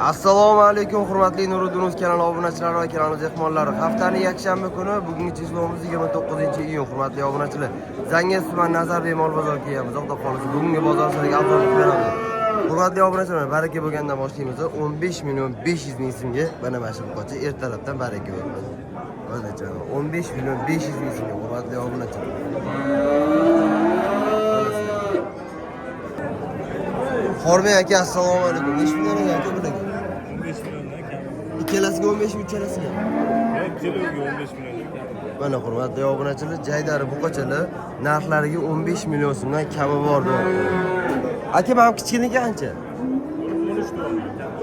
Assalomu alaykum hurmatli Nuriddin Uz kanali obunachilari va kanalimiz mehmonlari. Haftaning yakshanba kuni, bugungi число miz 29-iyun. Hurmatli obunachilar, Zangiz tuman Nazarbek mol bozoriga kelganmiz. Xudo xohlasa bugungi bozor sizlarga obzor qilib beramiz. Hurmatli obunachilar, baraka bo'lgandan boshlaymiz. 15 million 500 ming so'mga mana shu buqacha ertalabdan baraka bo'ladi. Mana jonim, 15 million 500 ming so'mga, hurmatli obunachilar. Mana sizlarga. Xormay aka, assalomu alaykum. Necha puldan ekan aka bularga? 15 milliondan kam. Ikkalasiga 15 mi, uchalasiga? Yo'q, jilovga 15 milliondan kam. Mana, hurmatli obunachilar, jaydari buqachalar narxlariga 15 million so'mdan kami bor deyapti. Aka, mana bu kichkinaki qancha? 13 million.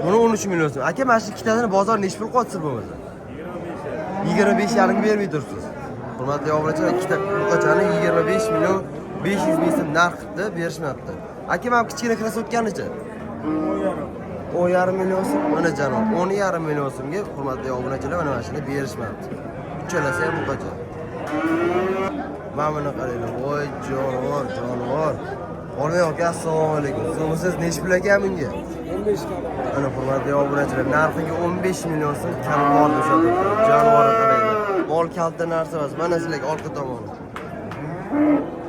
Buni 13 million so'm. Aka, mana shu ikkitasini bozor nechi pul qo'yapsiz bo'lmasa? 25 yarimga bermay turibsiz. Hurmatli obunachilar, ikkita buqachani 25 million 500 ming so'm narx qilibdi, berishmabdi. Aka, mana bu kichkina красотка nichi? 10,5 million so'm. Mana janob, 10,5 million so'mga, hurmatli obunachilar, mana shuni berishmabdi. Uchalasi ham buqacha. Mana buni qaranglar. Voy jonivor, jonivor. Olmay aka, assalomu alaykum. So'misiz, nechi pul ekan bunga? 15 kam. Mana, hurmatli obunachilar, narxiga 15 million so'm kami bor desa, jonivorni qaranglar. Mol kalta narsa emas. Mana sizlarga orqa tomoni.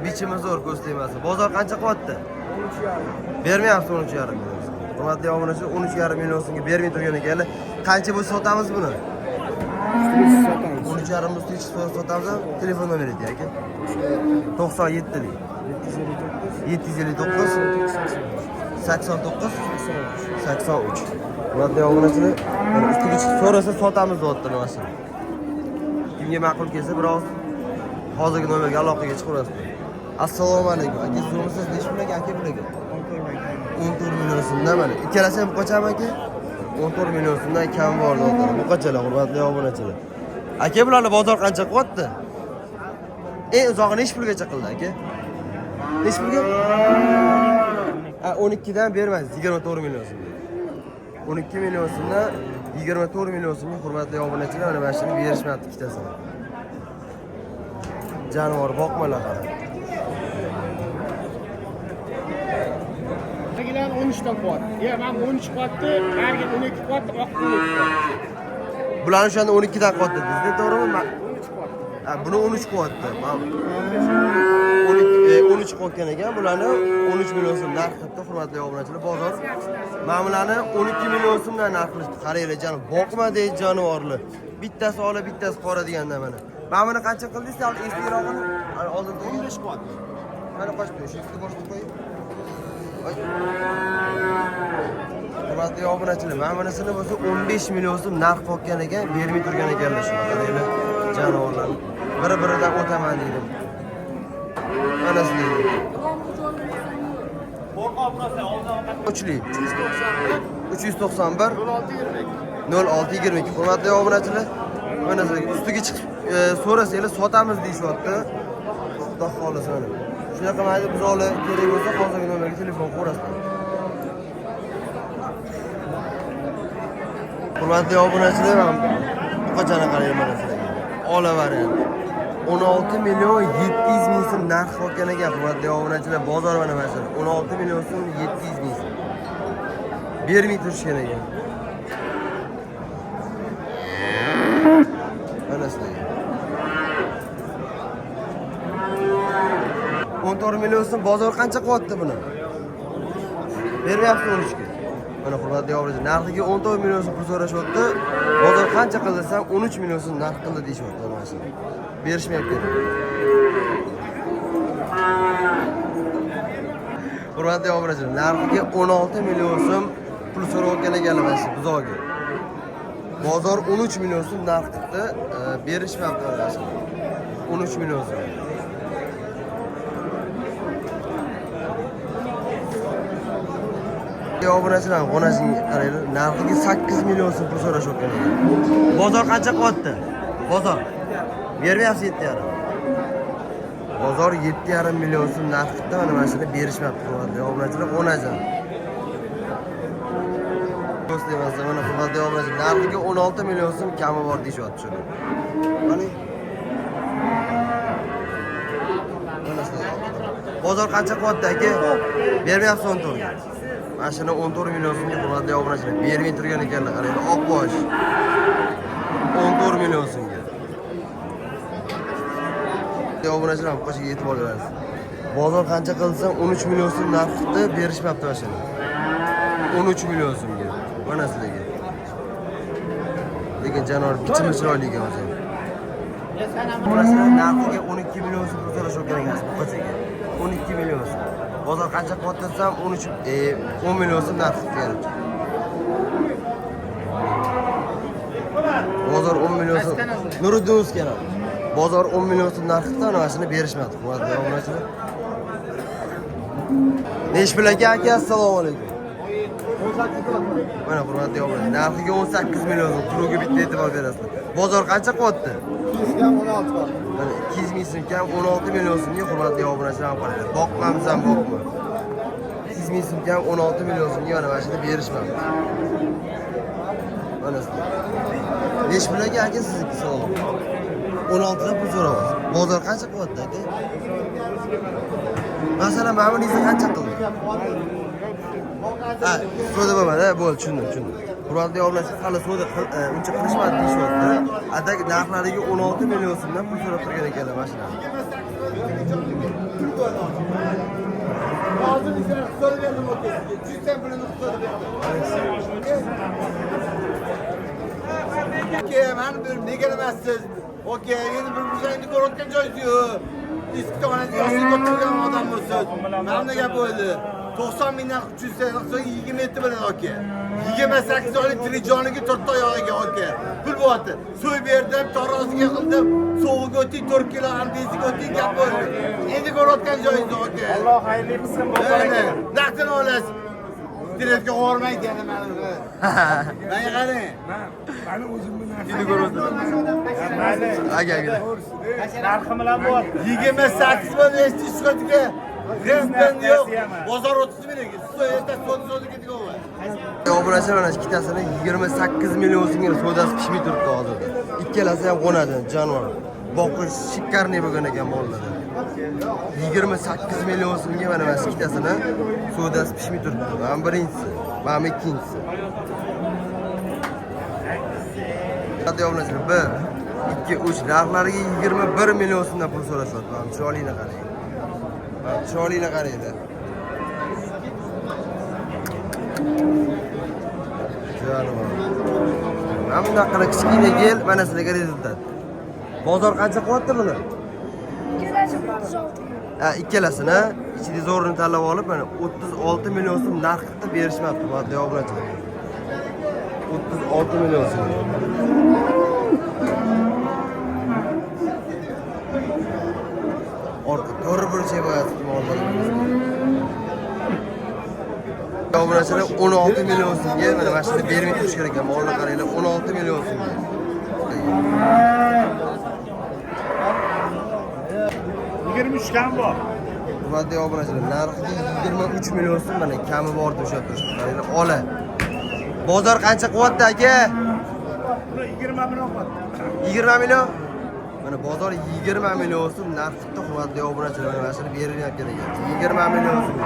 Bichimi zo'r, ko'z tegmasin. Bozor qancha qilyapti? Bermayapsiz 13,5 million so'm. Hurmatli obunachilar, 13,5 million so'mga bermay turgan ekanlar. Qancha bo'lsa sotamiz buni? Sotamiz. 13,5 ustiga chiqib sotamiz. Telefon nomeri ayting, aka. 97 lik. 759 759 89 83. Hurmatli obunachilar, mana ustiga chiqib so'rasa sotamiz deyapti mana shuni. Kimga ma'qul kelsa, biroz hozirgi nomerga aloqaga chiqaverasizlar. Assalomu alaykum. Aka, so'rasiz, nechi pul aka, aka bularga? 14 million so'mdan mana. Ikkalasi ham buqachami, aka? 14 million so'mdan kam bor deyapti. Buqachalar, hurmatli obunachilar. Aka, bularni bozor qancha qilyapti? Eng uzog'i nechi pulgacha qildi, aka? Nechi pulga? Ha, 12 dan bermaysiz, 24 million so'mga. 12 million so'mdan 24 million so'mga, hurmatli obunachilar, mana shuni berishmabdi ikkitasini. Jonivor boqmalar, qara. Tagilar 13 dan qilyapti. Ya, mana 13 qilyapti, narigi 12 qilyapti, oq 12 qilyapti. Bularni o'shanda 12 dan qilyapti dedingiz, to'g'rimi? 13 qilyapti. Ha, buni 13 qilyapti. 12 13 qilayotgan ekan, bularni 13 million so'm narx qilibdi, hurmatli obunachilar, bozor. Mana bularni 12 million so'mdan narx qilishdi. Qaranglar, jonim, boqma deydi jonivorlar. Bittasi ola, bittasi qora deganda mana. Mana buni qancha qildingiz? Sal eslirog'ini. Ana oldin 15 qilyapti. Mana qochib qo'y, shu yerga boshqa qo'y. Voy. Hurmatli obunachilar, mana bunisini bo'lsa 15 million so'm narx qo'ygan ekan, bermay turgan ekanlar shuni. Qaranglar, jonivorlarni. Bir-biridan o'taman deydi. Mana sizlarga. Uchli. 391 06 22. 06 22. Hurmatli obunachilar, mana sizlarga ustiga chiqib so'rasanglar sotamiz deyishyapti. Xudo xohlasa mana. Shunaqa mayda buzoqlar kerak bo'lsa, hozirgi nomerga telefon qilaverasizlar. Hurmatli obunachilar, mana buqachani qarang mana sizlarga. Ola variant. 16 million 700 ming so'm narx qo'ygan ekan, hurmatli obunachilar, bozor mana shu. 16 million so'm 700 ming so'm. Bermay turishgan ekan. Mana sizlarga. 14 million so'm bozor qancha qilyapti buni? Bermayapsiz 13 ga. Mana, hurmatli obunachilar, narxiga 14 million so'm pul so'rashyapti. Bozor qancha qildi desam, 13 million so'm narx qildi deyishyapti mana shuni. Berishmayapti. Hurmatli obunachilar, narxiga 16 million so'm pul so'rayotgan ekanlar mana shu buzog'iga. Bozor 13 million so'm narx qildi, berishmayapti mana shu. 13 million so'm. Obunachilar, xonasiga qaranglar, narxiga 8 million so'm pul so'rashayotgan ekan. Bozor qancha qilyapti? Bozor. Bermayapsiz 7,5. Bozor 7,5 million so'm narx qildi, mana shuni berishmayapti, hurmatli obunachilar, xonajon. Ko'z tegmasin, mana, hurmatli obunachilar, narxiga 16 million so'm kami bor deyishyapti shuni. Qani? Mana sizlarga. Bozor qancha qilyapti, aka? Bermayapsiz 14 ga. Mana shuni 14 million so'mga, hurmatli obunachilar, bermay turgan ekanlar. Qaranglar, oqbosh. 14 million so'mga. Obunachilar, buqashiga e'tibor berasiz. Bozor qancha qilsa 13 million so'm narxda berishmabdi mana shuni. 13 million so'mga. Mana sizlarga. Lekin jonivor bichimi chiroyli ekan o'zi. Obunachilar, narxiga 12 million so'm pul so'rashayotgan ekansiz buqachaga. 12 million so'm. Bozor qancha qilyapti desam 13 10 million so'm narx beribdi. Bozor 10 million so'm. Nuriddin O'zkanov. Bozor 10 million so'm narxida mana shuni berishmadi. Hurmatli obunachilar. Nesh pul aka aka, assalomu alaykum. Mana hurmatli obunachilar, narxiga 18 million so'm. Turugi bitta e'tibor berasizlar. Bozor qancha qilyapti? Mana 200 ming so'm kam 16 million so'mga, hurmatli obunachilar, qaranglar. Boqmamsan, boqma. 200 ming so'm kam 16 million so'mga mana shuni berishmabdi. Mana sizlar. Nesh pul aka aka sizniki salom? 16 dan pul so'rayapsiz. Bozor qancha qilyapti aka? Masalan, mana buningizni qancha qildi? Ha, savdo bo'lmadi, bo'ldi, tushundim, tushundim. Hurmatli obunachilar, hali savdo uncha qilishmadi deyishyapti. Adak narxlariga 16 million so'mdan pul so'rab turgan ekanlar mashina. Okey, mani bir nega demasiz? Okey, endi bir birini ko'rayotgan joyingiz yo'q. Eski tomonda yoshlik o'tirgan odam bo'lsiz. Mana bunday gap bo'ldi. 90 mingdan 300 so'ng 27 bo'ladi okey. 28 oylik tirik joniga 4 ta oyog'iga okey. Pul bo'lyapti. So'y berdim, taroziga qildim, sovug'iga o'ting 4 kilo, antiziga o'ting gap bo'ldi. Endi ko'rayotgan joyingiz okey. Alloh xayrli qilsin, Mana, naqdini olasiz. Direktga bormaydi yana mana. Menga qarang. Mani o'zimni narxim. Aka, aka. Narxi bilan bo'lyapti. 28 bo'ldi, eshitish chiqadiga. Rentdan yo'q. Bozor 30 ming. Siz erta so'zi so'zi ketgan. Obunachilar, mana ikkitasini 28 million so'mga savdosi pishmay turibdi hozirda. Ikkalasi ham qo'nadi, jonivor. Boqish shikarniy bo'lgan ekan mollar. 28 million so'mga mana shu ikkitasini savdosi pishmay turibdi. Mana birinchisi, mana ikkinchisi. Obunachilar, 1, 2, 3 narxlariga 21 million so'mdan pul so'rashyapti. Mana chiroylini qarang. Mana chiroylini qaranglar. Jonivor. Mana bunday qilib kichkina gel, mana sizlarga rezultat. Bozor qancha qilyapti buni? Ikkalasi 36. Ha, ikkalasini ichida zo'rini tanlab olib, mana 36 million so'm narxda berishmabdi, hurmatli obunachilar. 36 million so'm. Orqa to'g'ri burchak bo'yapti mollar. Obunachilar, 16 million so'mga mana shuni bermay turish kerak ekan. Molni qaranglar, 16 million so'mga. 23 kam bor. Hurmatli obunachilar, narxiga 23 million so'm mana kami bor deb ushlab turishdi. Qaranglar, ola. Bozor qancha qilyapti aka? Buni 20 million qilyapti. 20 million? Mana bozor 20 million so'm narxida, hurmatli obunachilar, mana shuni berilyapti ekan. 20 million so'm.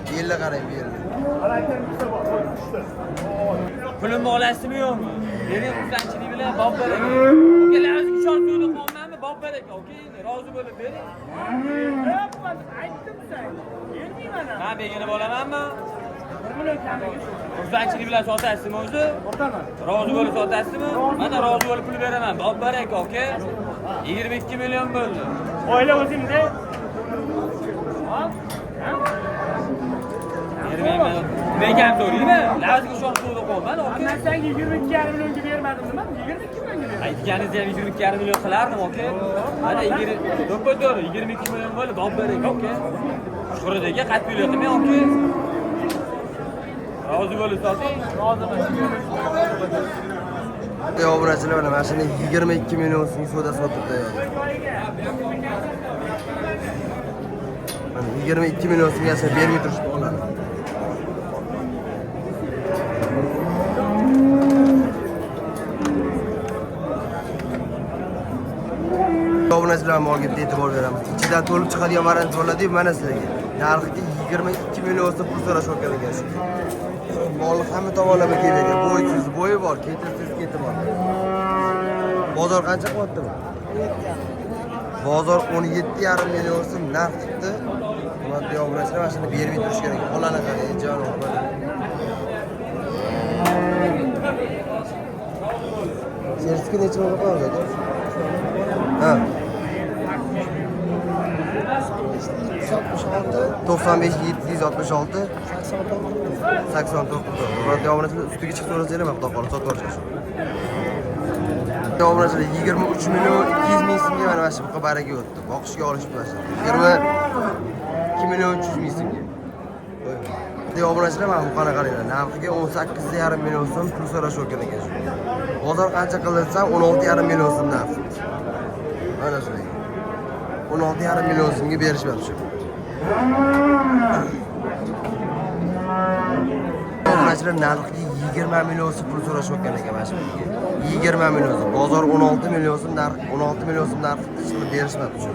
Belli qarang, belli. Pulimni olasizmi yo'qmi? Bering, xursandchilik bilan bob beraka. Ukalarimiz ishonch yo'li qo'ymanmi? Bob beraka. Aka, endi rozi bo'lib bering. Aytdim sen. Bermayman. Men beginib olamanmi? Xursandchilik bilan sotasizmi o'zi? Sotaman. Rozi bo'lib sotasizmi? Mana rozi bo'lib pul beraman. Bob beraka, aka. 22 million bo'ldi. Oila o'zingda. Ha? Bermayman. Nima ekan so'raymi? Lazga ishonch yo'li qo'yman, aka. Men senga 22,5 millionga bermadim nima? 22 millionga berdim. Aytganingizni ham 22,5 million qilardim, aka. Mana 20 to'ppa-to'g'ri 22 million bo'ldi, bob beraka, aka. Shuhrat aka qattiqlik qilmang, aka. Rozi bo'lib soting. Roziman. Obunachilar, mana shuni 22 million so'mga savdo sotib tayyor. Mana 22 million so'mga bermay turishdi oladi. Obunachilar, molga bitta e'tibor beramiz. Ichidan to'lib chiqadigan variant bo'ladi, mana sizlarga. Narxiga 22 million so'm pul so'rashayotgan ekan shu. Molni hamma tomonlama keladi. Bo'ysiz bo'yi bor, ketisiz keti bor. Bozor qancha qilyapti bu? Bozor 17,5 million so'm narx chiqdi. Hurmatli obunachilar, mana shuni bermay turish kerak. Xolani qarang, jonim. Sertifika necha ming qo'yamiz aka? Ha. 95 766 89. Hurmatli obunachilar, ustiga chiqib so'rasanglar, xudo xohlasa sotib yuborishadi. Obunachilar 23 million 200 ming so'mga mana shu buqa baraka o'tdi. Boqishga olishib boshladi. 22 million 300 ming so'mga. Obunachilar, mana bu qanaqa qaranglar. Narxiga 18,5 million so'm pul so'rashayotgan ekan shu. Bozor qancha qilsa 16,5 million so'm narx. Mana shunday. 16,5 million so'mga berishmadi shu. Obunachilar, narxiga 20 million so'm pul so'rashayotgan ekan mana shu. 20 million so'm. Bozor 16 million so'm narx, 16 million so'm narx qilib berishmadi shu.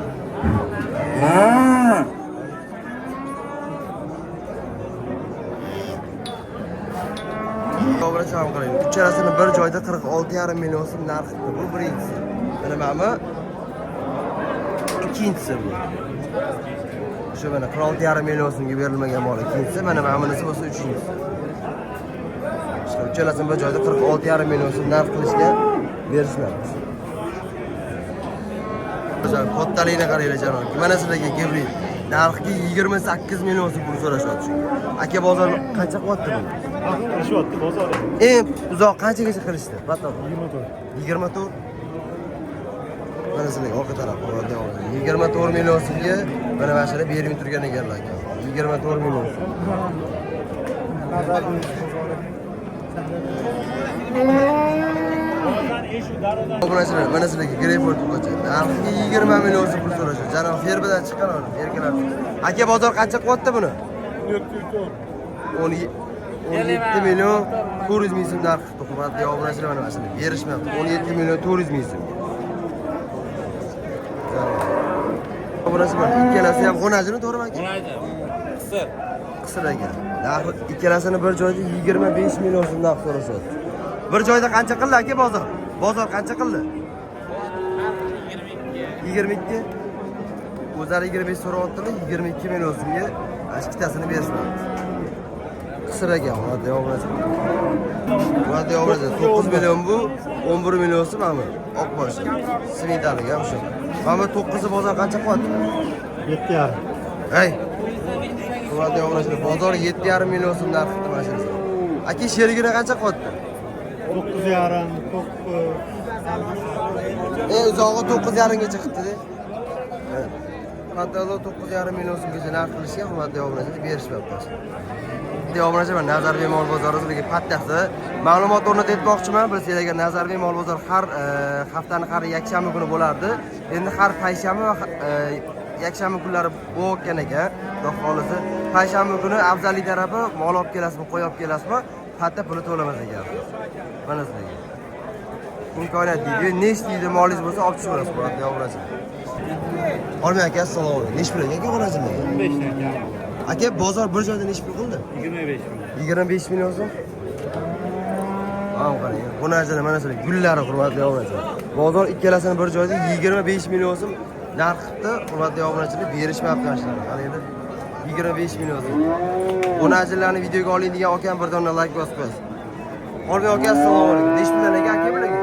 Obunachilar, qarang. Uchalasini bir joyda 46,5 million so'm narx qildi. Bu birinchisi. Mana bu ikkinchisi bu. O'sha mana 46,5 million so'mga berilmagan mol ikkinchisi, mana bunisi bo'lsa uchinchisi. Uchalasini bir joyda 46,5 million so'm narx qilishga berishmadi. Kattaligini qaranglar janob. Mana sizlarga gibrid. Narxiga 28 million so'm pul so'rashyapti shunga. Aka, bozor qancha qilyapti bu? Qilishyapti bozor. Eng uzoq qanchagacha qilishdi? Battor. 24. 24. Mana sizlarga orqa taraf 24 million so'mga mana mana shular bermay turgan ekanlar aka. 24 million so'm. Obunachilar, mana sizlarga Greyfurt ko'cha. Narxiga 20 million so'm pul so'rashadi. Janob fermadan chiqqan uni, erkalar. Aka, bozor qancha qilyapti buni? 17 million 400 ming so'm narx qildi. Hurmatli obunachilar, mana shuni berishmabdi. 17 million 400 ming so'm. Obunachilar, ikkalasi ham xonajini, to'g'rimi aka? Qisir. Qisir ekan. Narxi ikkalasini bir joyda 25 million so'm narx so'rashyapti. Bir joyda qancha qildi aka bozor? Bozor qancha qildi? 22. O'zlari 25 so'rayaptilar, 22 million so'mga ikkitasini berishmabdi. Qisir ekan, hurmatli obunachilar. Hurmatli obunachilar, 9 million bu, 11 million so'm mana bu oqbosh. Svintaligi ham shu. Mana bu 9 bozor qancha qilyapti? 7,5. Hey. Hurmatli obunachilar, bozor 7,5 million so'm narx qildi mana shunisi. Aka, sherigini qancha qilyapti? 9,5, 9. Uzog'i 9,5 gacha qildi-da. Hurmatli 9,5 million so'mgacha narx qilishga hurmatli obunachilar berishmabdi. Obunachilar, Nazarbek mol bozori sizlarga pattasi. Ma'lumot o'rnida aytmoqchiman, bilsanglar agar Nazarbek mol bozori har haftani har yakshanba kuni bo'lardi. Endi har payshanba va yakshanba kunlari bo'layotgan ekan. Xudo xolisi. Payshanba kuni afzallik tarafi mol olib kelasizmi, qo'y olib kelasizmi, patta puli to'lamas ekan. Mana sizlarga. Imkoniyat deydi. Nech deydi molingiz bo'lsa olib tushaverasiz, hurmatli obunachilar. Olmay aka, assalomu alaykum. Nech pul ekan aka xonajinlar? 15 ekan. Aka, bozor bir joyda nech pul qildi? 25 million. 25 million so'm. Mana qarang, xonajinlar mana shular gullari, hurmatli obunachilar. Bozor ikkalasini bir joyda 25 million so'm narx qildi, hurmatli obunachilar, berishmabdi mana shularni. Qaranglar. 25 million so'm. Xonajinlarni videoga oling degan akam bir dona like bosib qo'yasiz. Olmay aka, assalomu alaykum. Nech puldan aka aka bularga?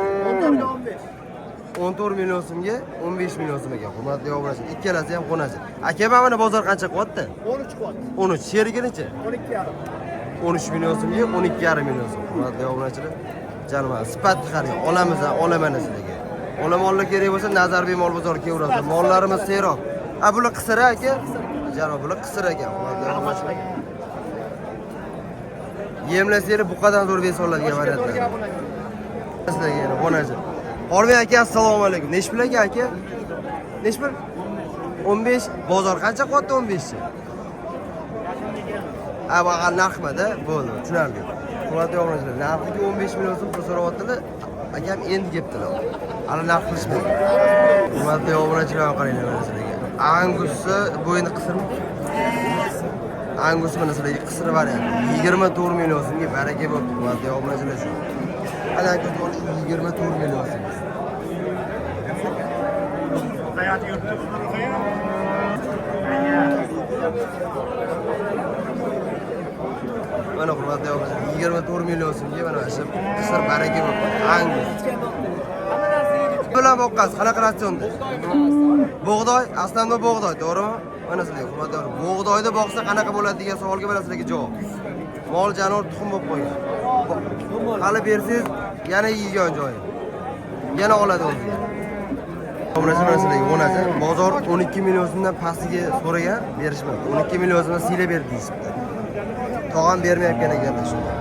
14 million so'mga 15 million so'm ekan, hurmatli obunachilar. Ikkalasi ham xonajin. Aka, mana bozor qancha qilyapti? 13 qilyapti. 13. Sheriginichi? 12,5. 13 million so'mga 12,5 million so'm. Hurmatli obunachilar, jonim, sifatni qarang, olamiz, olaman sizlarga. Olamonlar kerak bo'lsa Nazarbek mol bozoriga kelaverasiz. Mollarimiz serob. A, bular qisir aka? Janob, bular qisir ekan, hurmatli obunachilar. Yemlasanglar bu qadar zo'r bes oladigan variantlar. Sizlarga yana xonajin. Hormay aka, assalomu alaykum. Nech pul aka aka? Nech pul? 15. Bozor qancha qilyapti 15 chi? Ha, bu narxmada bo'ldi, tushunarli. Hurmatli obunachilar, narxiga 15 million so'm pul so'rayaptilar. Akam endi kelibdilar. Hali narx qilishmadi. Hurmatli obunachilar, qaranglar mana sizlarga. Angussi bu endi qisirmi? Angus mana sizlarga qisir variant. 24 million so'mga baraka bo'libdi. Hurmatli obunachilar shu. Ana aka 24 million so'm. Mana hurmatli obunachilar 24 million so'mga mana shu qisir baraka bo'libdi. Angus. Bilan boqqasiz, qanaqa ratsionda? Bug'doy, aslida bug'doy, to'g'rimi? Mana sizlarga hurmatli obunachilar, bug'doyda boqsa qanaqa bo'ladi degan savolga mana sizlarga javob. Mol jonivor tuxum bo'lib qo'ygan. Hali bersangiz yana yeygan joyi. Yana oladi o'ziga. Obunachilar mana sizlarga o'nasi bozor 12 million so'mdan pastiga so'ragan, berishmadi. 12 million so'mdan siylab berdi deyishibdi. Tog'am bermayotgan ekanlar shunda.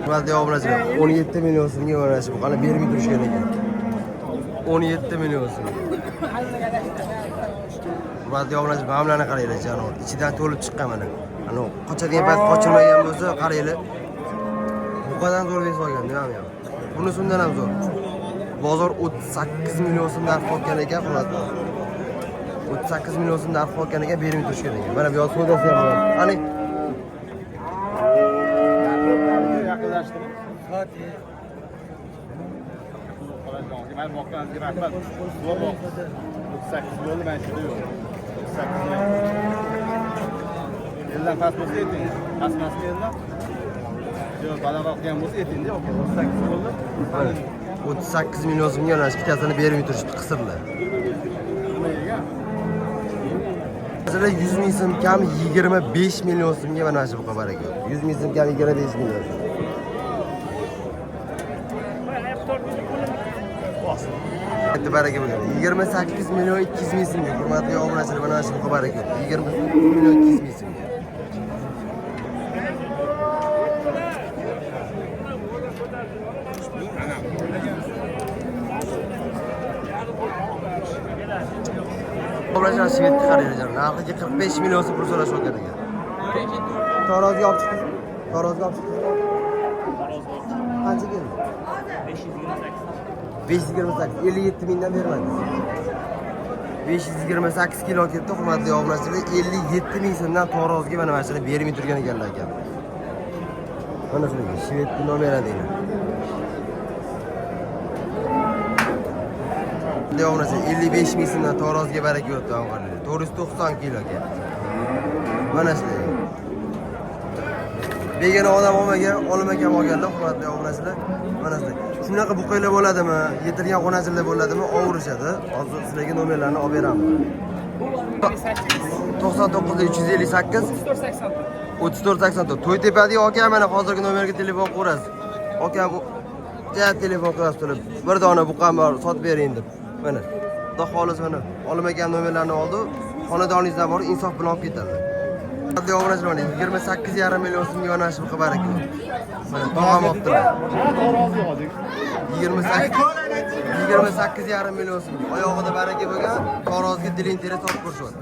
Hurmatli obunachilar, 17 million so'mga mana shu buqani bermay turishgan ekan. 17 million so'm. Hurmatli obunachilar, mana bularni qaranglar jonivor. Ichidan to'lib chiqqan mana. Ana qochadigan payt qochirmagan bo'lsa, qaranglar. Buqadan zo'r vес olgan, nima ham. Bunisi undan ham zo'r. Bozor 38 million so'm narx olgan ekan, hurmatli. 38 million so'm narx olgan ekan, bermay turishgan ekan. Mana bu yoq savdosi ham bor. Qani Yaqinlashtirib. Mana boqqaningizga rahmat. Zo'r boqdi. 38 bo'ldi, mana ichida yo'q. 38 million. Eldan past bo'lsa ayting. Past emasmi eldan? Yo'q, balandroq qilgan bo'lsa ayting-da, okey, 38 bo'ldi. Mana 38 million so'mga mana shu ikkitasini bermay turishibdi qisirlar. Nima yegan? Masalan 100 ming so'm kam 25 million so'mga mana shu buqa baraka. 100 ming so'm kam 25 million so'm. Katta baraka bo'lgan. 28 million 200 ming so'mga hurmatli obunachilar mana shu buqa baraka. 28 million 200 ming so'mga. Obunachilar shvedni qaranglar, narxiga 45 million so'm pul so'rashgan ekan. Tarozga olib chiqdingiz? Tarozga olib chiqdingiz? Qancha keldi? 528. 57 mingdan bermadingiz. 528 kilo ketdi, hurmatli obunachilar. 57 ming so'mdan tarozga mana shuni bermay turgan ekanlar aka. Mana shunga shvedni nomeri deydi. Obunachilar 55 ming so'mdan tarozga baraka o'tdi, qaranglar. 490 kilo ketdi. Mana shunday. Begona odam olmagan, olim akam olganlar, hurmatli obunachilar. Mana shunday. Shunaqa buqaylar bo'ladimi, yetilgan xo'nachilar bo'ladimi, ovurishadi. Hozir sizlarga nomerlarni olib beraman. 99 358 34 84. To'ytepadagi aka mana hozirgi nomerga telefon qilasiz. Akam ja telefon qilasiz turib, bir dona buqam bor, sotib bering deb. Mana. Xudo xohlasa mana olim akam nomerlarni oldi. Xonadoningizdan borib insof bilan olib ketadilar. Hurmatli obunachilar, mana 28,5 million so'mga yonashib baraka. Mana tog'am olibdilar. 28,5 million so'mga. Oyog'ida baraka bo'lgan, tarozga diling teri sotib ko'rishyapti.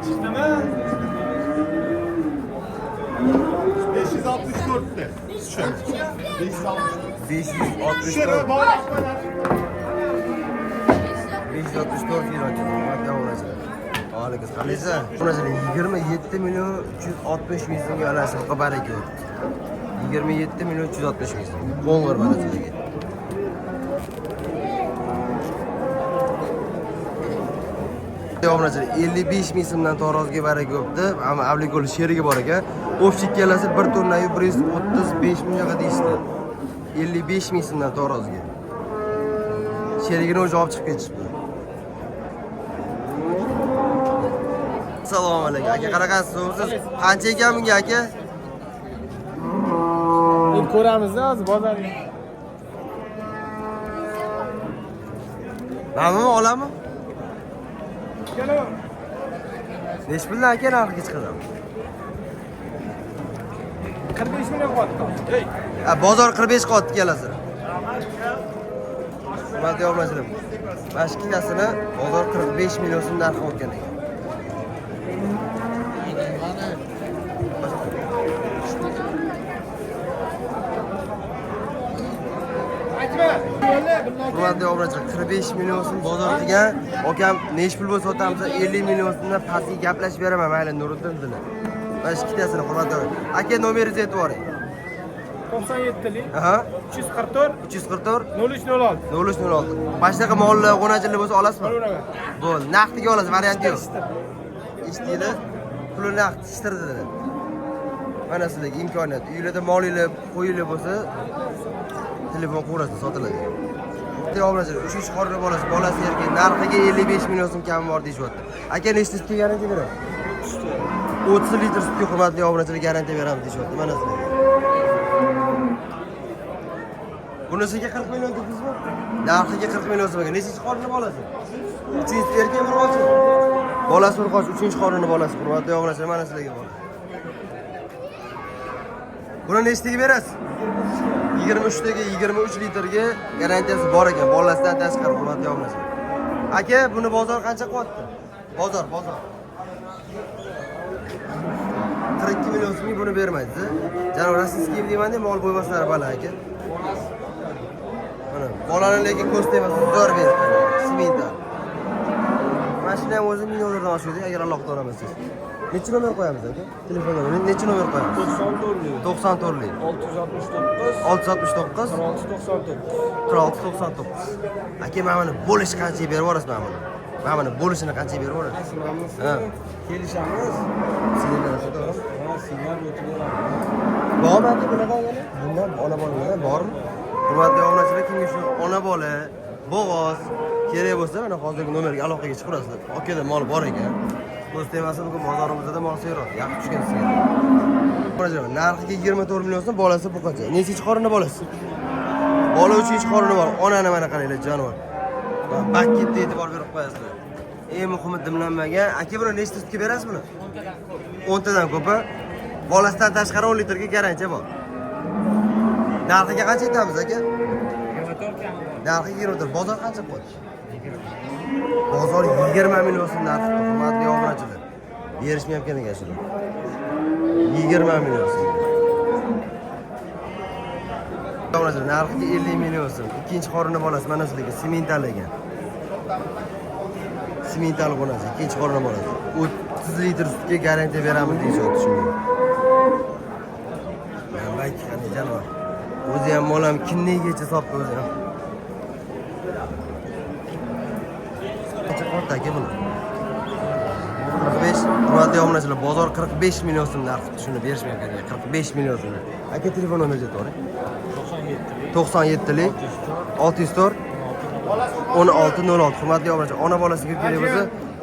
Chiqdimi? 564 ta. Shu. 564. 564. 564 kilo hurmatli obunachilar. Alaykum qalaysiz? Obunachilar 27 million 360 ming so'mga onasi buqa baraka o'tdi. 27 million 360 ming so'm. Qo'ng'ir mana sizlarga. Obunachilar 55 ming so'mdan tarozga baraka o'tdi. Ammo Avlikol sherigi bor ekan. Общий ikkalasi 1 tonna 135 mingga deyishdi. 55 ming so'mdan tarozga. Sherigini o'zi olib chiqib ketishibdi. Assalomu alaykum. Aka qanaqasiz? So'msiz? Qancha ekan bunga aka? Endi ko'ramiz-da hozir bozorga. Manimi olami? Nechi puldan aka narxiga chiqadi? 45 million qilyapti. Bozor 45 qilyapti ikkalasini. Hurmatli obunachilar, mana shu ikkitasini bozor 45 million so'm narxi olgan ekan. Hurmatli obunachilar, 45 million so'm bozor qilgan. Akam nech pul bo'lsa sotamiz, 50 million so'mdan pastga gaplashib beraman, mayli Nuriddin dedi. Mana shu ikkitasini hurmatli obunachilar. Aka, nomeringizni aytib yuboring. 97lik Aha, 344 344 0306. 0306. Mana shunaqa mollar, g'o'nachilar bo'lsa olasizmi? Olaveraman. Bo'ldi, naqdiga olasiz, varianti yo'q. Eshitdinglar? Puli naqd tishtirdi dedi. Mana sizlarga imkoniyat. Uylarda molinglar, qo'yinglar bo'lsa, telefon qilaverasiz, sotiladi. Bitta obunachilar, uchinchi qorinli bolasi, bolasi erkak, narxiga 55 million so'm kami bor deyishyapti. Aka, nechta sutga garantiya berasiz? 30 litr sutga hurmatli obunachilar garantiya beramiz deyishyapti. Mana sizlarga. Bunisiga 40 million dedingizmi? Narxiga 40 million so'm ekan. Nechinchi qorinli bolasi? Uchinchi erkak urg'ochi. Bolasi urg'ochi, uchinchi qorinli bolasi. Hurmatli obunachilar, mana sizlarga bola. Buni nechtaga berasiz? 23taga 23 litrga garantiyasi bor ekan, bolasidan tashqari, hurmatli obunachilar. Aka, buni bozor qancha qilyapti? Bozor, bozor. 42 million so'mga buni bermaysiz. Janob rossiyskiy deyman-da, mol qo'ymaslari bala aka. Mana bolani lekin ko'z tegmasin, zo'r berdi. Simental. Mana shuni ham o'zi 1000 dollardan oshadi, agar Alloh taolo olmasangiz. Necha nomer qo'yamiz aka? Telefon nomeri necha nomer qo'yamiz? 94lik 94lik 669 669 4699. 4699. Aka, mana buni bo'lishi qanchaga berib yuborasiz mana buni? Mana buni bo'lishini qanchaga berib yuborasiz? Ha. Kelishamiz. Signal sotamiz. Ha, signal o'tib beramiz. Bormi aka bunaqa yana? Bundan ona bolalar bormi? Hurmatli obunachilar, kimga shu ona bola, bo'g'oz kerak bo'lsa, mana hozirgi nomerga aloqaga chiqaverasizlar. Akada mol bor ekan. Ko'z tegmasin, bugun bozorimizda mol seroq, yaxshi tushgan sizga. Obunachilar, narxiga 24 million so'm, bolasi bu qancha? Nechinchi qorinli bolasi? Bola uchinchi qorini bor. Onani mana qaranglar, jonivor. Baketda e'tibor berib qo'yasizlar. Eng muhimi dimlanmagan. Aka, buni nechta sutga berasiz buni? 10 tadan ko'p. Bolasidan tashqari 10 litrga garantiya bor. Narxiga qancha aytamiz aka? 24 kami bor. Narxi 24. Bozor qancha qo'ydi? Bozor 20 million so'm narxi, hurmatli obunachilar. Berishmayotgan ekan shuni. 20 million so'm. Obunachilar, narxiga 50 million so'm. Ikkinchi qorinli bolasi mana sizlarga simental ekan. Simental xonasi, ikkinchi qorinli bolasi. 30 litr sutga garantiya beramiz deyishyapti shunga. Navbat qani jonivor. O'zi ham mol ham kinnigacha sopdi o'zi ham. Qancha qoldi aka buni? 45. Hurmatli obunachilar, bozor 45 million so'm narxi, shuni berishmayotgan ekan. 45 million so'm. Aka, telefon nomeringizni aytib 97lik 604 1606. Hurmatli obunachilar, ona bolasiga kerak bo'lsa,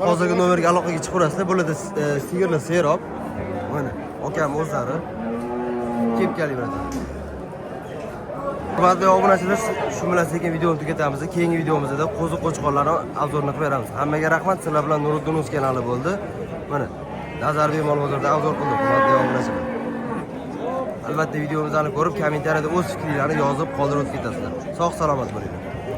hozirgi nomerga aloqaga chiqaverasizlar. Bularda sigirlar serob. Mana akam o'zlari kelib kelaveradi. Hurmatli obunachilar, shu bilan sekin videoni tugatamiz. Keyingi videomizda qo'zi qo'chqorlarni obzorni qilib beramiz. Hammaga rahmat. Sizlar bilan Nuriddin O'z kanali bo'ldi. Mana Nazarbek mol bozorida obzor qildik, hurmatli obunachilar. Albatta videomizni ko'rib, kommentariyada o'z fikringizni yozib qoldirib o'tib ketasizlar. Sog' salomat bo'linglar.